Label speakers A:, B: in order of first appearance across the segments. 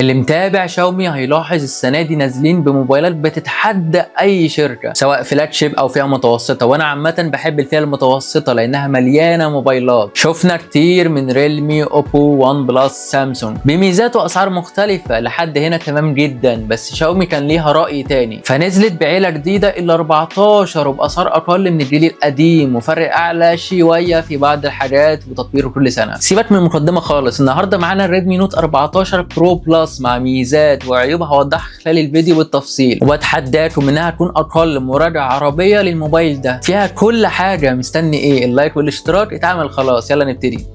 A: اللي متابع شاومي هيلاحظ السنة دي نازلين بموبايلات بتتحدى اي شركة سواء flagship او فئة متوسطه، وانا عامة بحب الفئة المتوسطة لانها مليانة موبايلات. شفنا كتير من ريلمي، اوبو، وان بلس، سامسونج بميزات واسعار مختلفة. لحد هنا تمام جدا، بس شاومي كان ليها راي تاني، فنزلت بعيله جديدة ال 14 وباسعار اقل من الجيل القديم وفرق اعلى شوية في بعض الحاجات وتطويره كل سنة. سيبك من المقدمة خالص، النهارده معانا الريدمي نوت 14 برو بلس مع ميزات وعيوب هوضحها خلال الفيديو بالتفصيل، وبتحداكم انها تكون اقل مراجعه عربية للموبايل ده، فيها كل حاجة. مستني ايه؟ ال like والاشتراك اتعمل خلاص، يلا نبتدي.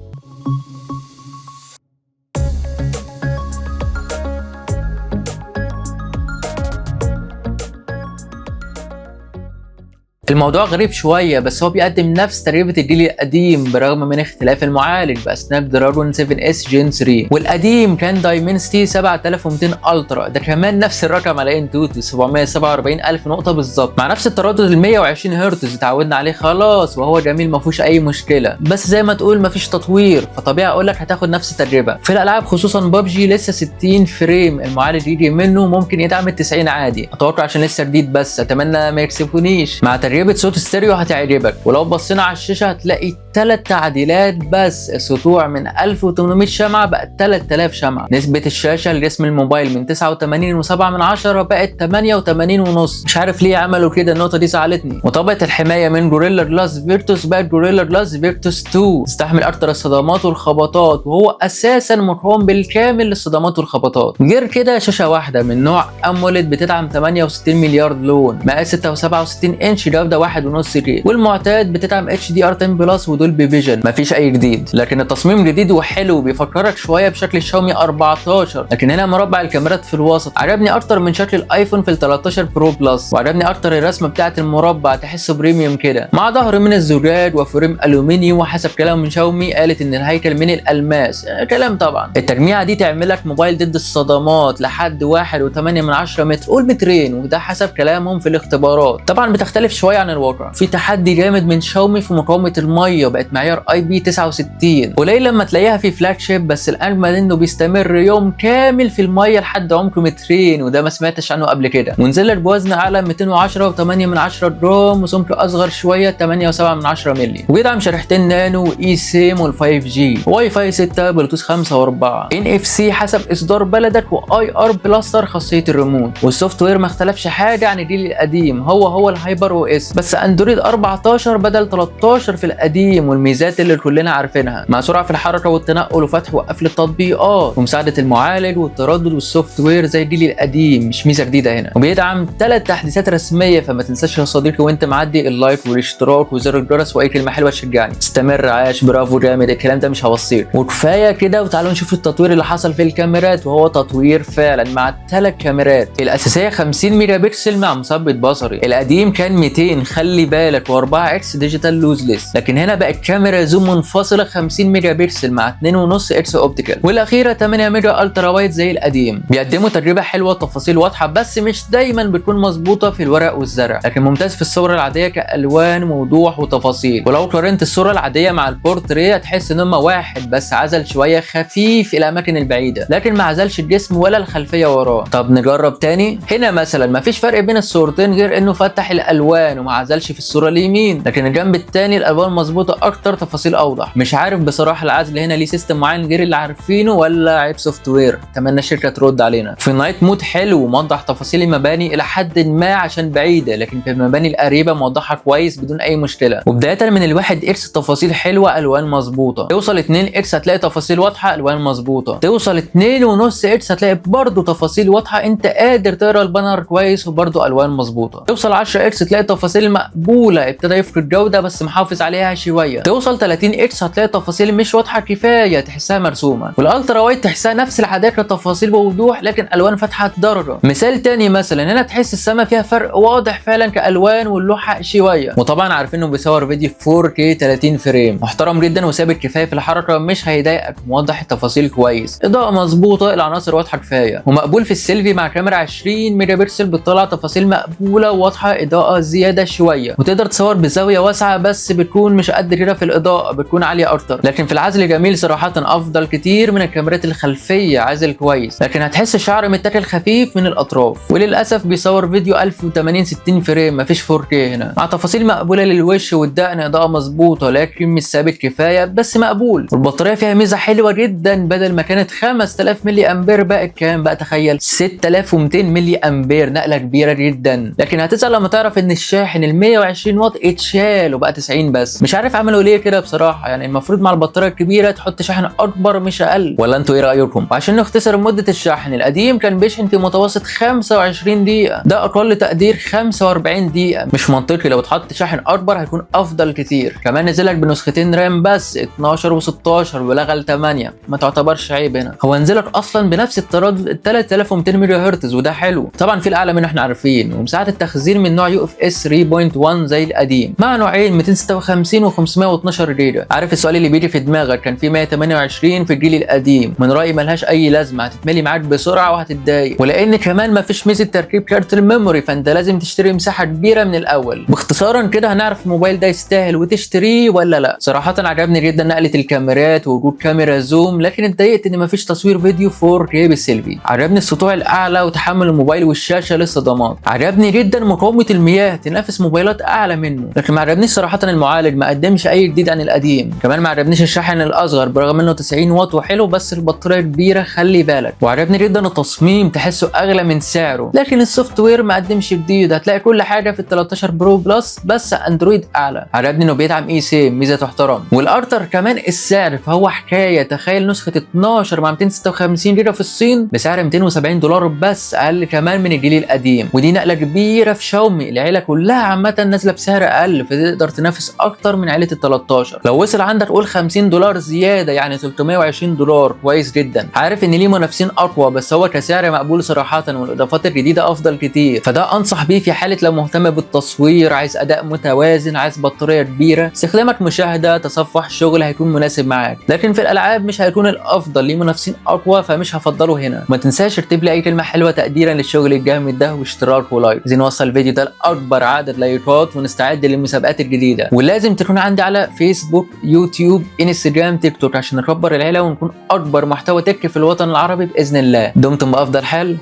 A: الموضوع غريب شوية، بس هو بيقدم نفس تجربة الجيل القديم برغم من اختلاف المعالج، بقى سناب دراجون 7 اس جين 3، والقديم كان دايمنستي 7200 الترا، ده كمان نفس الرقم على انتوتو 747 الف نقطة بالظبط، مع نفس التردد ال 120 هرتز اتعودنا عليه خلاص، وهو جميل ما فيهوش اي مشكلة، بس زي ما تقول ما فيش تطوير، فطبيعي اقول لك هتاخد نفس التجربة. في الالعاب خصوصا ببجي لسه 60 frame، المعالج يجي منه ممكن يدعم ال 90 عادي، اتوقع عشان لسه جديد، بس اتمنى ما يكسفونيش. مع تجربة صوت ستيريو هتعجبك، ولو بصينا على الشاشة هتلاقي 3 تعديلات بس، السطوع من 1800 شمعة بقت 3000 شمعة، نسبة الشاشة لجسم الموبايل من 89.7 بقت 88.5، مش عارف ليه عملوا كده، النقطة دي زعلتني. وطبقة الحماية من جوريلا جلاس فيرتوس بقت جوريلا جلاس فيرتوس 2، تستحمل أكتر الصدمات والخبطات، وهو أساسا مقاوم بالكامل للصدمات والخبطات. غير كده شاشة واحدة من نوع AMOLED بتدعم 68 مليار لون، مقاس 6.67 انش، جودة 1.5 K، والمعتاد بتدعم HDR 10 plus ودولبي فيجن، مفيش اي جديد، لكن التصميم جديد وحلو، بيفكرك شوية بشكل الشاومي 14، لكن هنا مربع الكاميرات في الوسط عجبني اكتر من شكل الايفون في ال 13 برو بلس، وعجبني اكتر الرسمة بتاعه المربع، تحسه premium كده، مع ظهر من الزجاج و frame الومنيوم، وحسب كلام من شاومي قالت ان الهيكل من الالماس، كلام طبعا. التجميعه دي تعمل لك موبايل ضد الصدمات لحد 1.8 متر، قول مترين، وده حسب كلامهم في الاختبارات، طبعا بتختلف شوية عن الواقع. في تحدي جامد من شاومي في مقاومة المية، بقت معيار IP 69، قليل لما تلاقيها في flagship، بس الاجمل انه بيستمر يوم كامل في المية لحد عمق مترين، وده ما سمعتش عنه قبل كده. ونزل لك بوزن اعلى 210.8 جرام، وسمك اصغر شوية 8.7 مللي، وبيدعم شريحتين نانو و eSIM وال 5G، واي فاي 6، بلوتوث 5 و4، NFC حسب اصدار بلدك، و IR blaster خاصية الريموت. وال software ما اختلفش حاجة عن الجيل القديم، هو ال HyperOS، بس اندرويد 14 بدل 13 في القديم، والميزات اللي كلنا عارفينها مع سرعة في الحركة والتنقل وفتح وقفل التطبيقات ومساعدة المعالج والتردد وال software زي الجيل القديم، مش ميزة جديدة هنا. وبيدعم 3 تحديثات رسمية، فما تنساش يا صديقي وانت معدي ال like والاشتراك وزر الجرس واي كلمة حلوة تشجعني. استمر، عاش، برافو، جامد، الكلام ده مش هوصيك. وكفاية كده، وتعالوا نشوف التطوير اللي حصل في الكاميرات، وهو تطوير فعلا مع 3 كاميرات. الاساسية 50 ميجا بكسل مع مثبت بصري، القديم كان 200 خلي بالك، و4 X digital lossless، لكن هنا بقت كاميرا zoom منفصلة 50 ميجا بكسل مع 2.5 X optical، والاخيرة 8 ميجا ultra wide زي القديم. بيقدموا تجربه حلوة، تفاصيل واضحة، بس مش دايما بتكون مظبوطة في الورق والزرع، لكن ممتاز في الصور العادية كالوان ووضوح وتفاصيل. ولو قارنت الصورة العادية مع البورتريه هتحس ان هم واحد، بس عزل شوية خفيف الاماكن البعيدة، لكن ما عزلش الجسم ولا الخلفية وراه. طب نجرب تاني. هنا مثلا مفيش فرق بين الصورتين غير انه فتح الالوان وما عزلش في الصورة اليمين، لكن الجنب التاني الالوان مظبوطة اكتر، تفاصيل اوضح. مش عارف بصراحة العزل هنا ليه system معين غير اللي عارفينه ولا عيب software، اتمنى الشركة ترد علينا. في ال night mode حلو وموضح تفاصيل المباني الى حد ما عشان بعيدة، لكن في المباني القريبة موضحها كويس بدون اي مشكلة. وبداية من الواحد X تفاصيل حلوة، الوان مظبوطة. توصل 2 X هتلاقي تفاصيل واضحة، الوان مظبوطة. توصل 2.5 X هتلاقي برضه تفاصيل واضحة، انت قادر تقرا ال banner كويس وبرضه الوان مظبوطة. توصل 10 X تلاقي تفاصيل مقبولة، ابتدى يفقد جوده بس محافظ عليها شوية. توصل 30 X هتلاقي تفاصيل مش واضحة كفاية، تحسها مرسومه. وال ultra wide تحسها نفس العادية كتفاصيل ووضوح، لكن الوان فاتحة درجه. مثال تاني مثلا هنا تحس السما فيها فرق واضح فعلا كالوان واللوحه شوية. وطبعا عارفين انه بيصور فيديو 4K 30 frame، محترم جدا وثابت كفاية في الحركة، مش هيضايقك، موضح التفاصيل كويس، اضاءه مظبوطة، العناصر واضحة كفاية، ومقبول في السيلفي مع كاميرا 20 ميجا بكسل بتطلع تفاصيل مقبولة وواضحة، اضاءه زيادة شوية، وتقدر تصور بزاوية واسعة بس بتكون مش قد قد كده في الاضاءة بتكون عالية اكتر، لكن في العزل جميل صراحة، افضل كتير من الكاميرات الخلفية، عازل كويس، لكن هتحس الشعر متاكل خفيف من الاطراف. وللاسف بيصور فيديو 1080 60 frame، مفيش 4K هنا، مع تفاصيل مقبولة للوش والدقن، اضاءه مظبوطة لكن مش ثابت كفاية بس مقبول. والبطاريه فيها ميزة حلوة جدا، بدل ما كانت 5000 ملي امبير بقت كام بقى؟ تخيل 6200 ملي امبير، نقله كبيرة جدا. لكن هتزعل لما تعرف ان الشاحن ال 120 واط اتشال وبقى 90 بس، مش عارف عملوا ليه كده بصراحة، يعني المفروض مع البطارية الكبيرة تحط شاحن اكبر مش اقل، ولا انتوا ايه رايكم؟ وعشان نختصر مده الشحن، القديم كان بيشحن في متوسط 25 دقيقة، ده اقل تقدير 45 دقيقة، مش منطقي، لو اتحط شاحن اكبر هيكون افضل كتير. كمان نزلك بنسختين RAM بس 12 و16 ولغى ال 8، ما تعتبرش عيب هنا، هو نزلك اصلا بنفس التردد 3200 ميجا هرتز وده حلو، طبعا في الاعلى منه احنا عارفين. ومساحة التخزين من نوع UFS 3.1 زي القديم، مع نوعين 256 و512 جيجا. عارف السؤال اللي بيجي في دماغك، كان في 128 في الجيل القديم، من رايي ملهاش اي لازمه، هتتملي معاك بسرعة وهتتضايق، ولان كمان مفيش ميزة تركيب كارت ال memory، فانت لازم تشتري مساحة كبيرة من الاول. باختصارا كده هنعرف الموبايل ده يستاهل وتشتريه ولا لا. صراحة عجبني جدا نقله الكاميرات ووجود كاميرا zoom، لكن اتضايقت ان مفيش تصوير فيديو 4K بالسيلفي. عجبني السطوع الاعلى وتحمل الموبايل والشاشه للصدمات. عجبني جدا مقاومة المياه، تنافس موبايلات اعلى منه. لكن ما عجبنيش صراحة المعالج، ما قدمش اي جديد عن القديم. كمان ما عجبنيش الشاحن الاصغر برغم انه 90 واط وحلو، بس البطارية كبيرة خلي بالك. وعجبني جدا التصميم، تحسه اغلى من سعره، لكن ال software ما قدمش جديد، هتلاقي كل حاجة في ال 13 Pro Plus بس اندرويد اعلى. عجبني انه بيدعم eSIM، ميزة تحترم. والارتر كمان السعر فهو حكاية، تخيل نسخه 12 مع 256 جيجا في الصين بسعر $270 بس، اقل كمان من الجيل القديم، ودي نقله كبيرة في شاومي، العيلة كلها عامة نازله بسعر اقل، فتقدر تنافس اكتر من عيله ال 13. لو وصل عندك قول $50 زيادة، يعني $320، كويس جدا. عارف ان ليه منافسين اقوى، بس هو كسعر مقبول صراحة، والاضافات الجديدة افضل كتير، فده انصح بيه في حاله لو مهتم بالتصوير، عايز اداء متوازن، عايز بطارية كبيرة، استخدامك مشاهده، تصفح، شغل هيكون مناسب معاك. لكن في الالعاب مش هيكون الافضل، ليه منافسين اقوى فمش هفضله هنا. ما تنساش تكتب لي اي كلمة حلوة تقديرا للشغل الجامد ده، واشتراك و like، عايزين نوصل الفيديو ده لاكبر عدد لايكات ونستعد للمسابقات الجديدة. ولازم تكون عندي على فيسبوك، يوتيوب، انستجرام، تيك توك، عشان نكبر العيلة ونكون اكبر محتوى tech في الوطن العربي باذن الله. دمتم بافضل حال،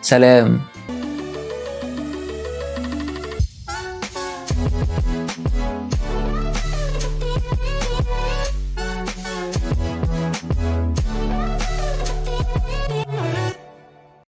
A: سلام.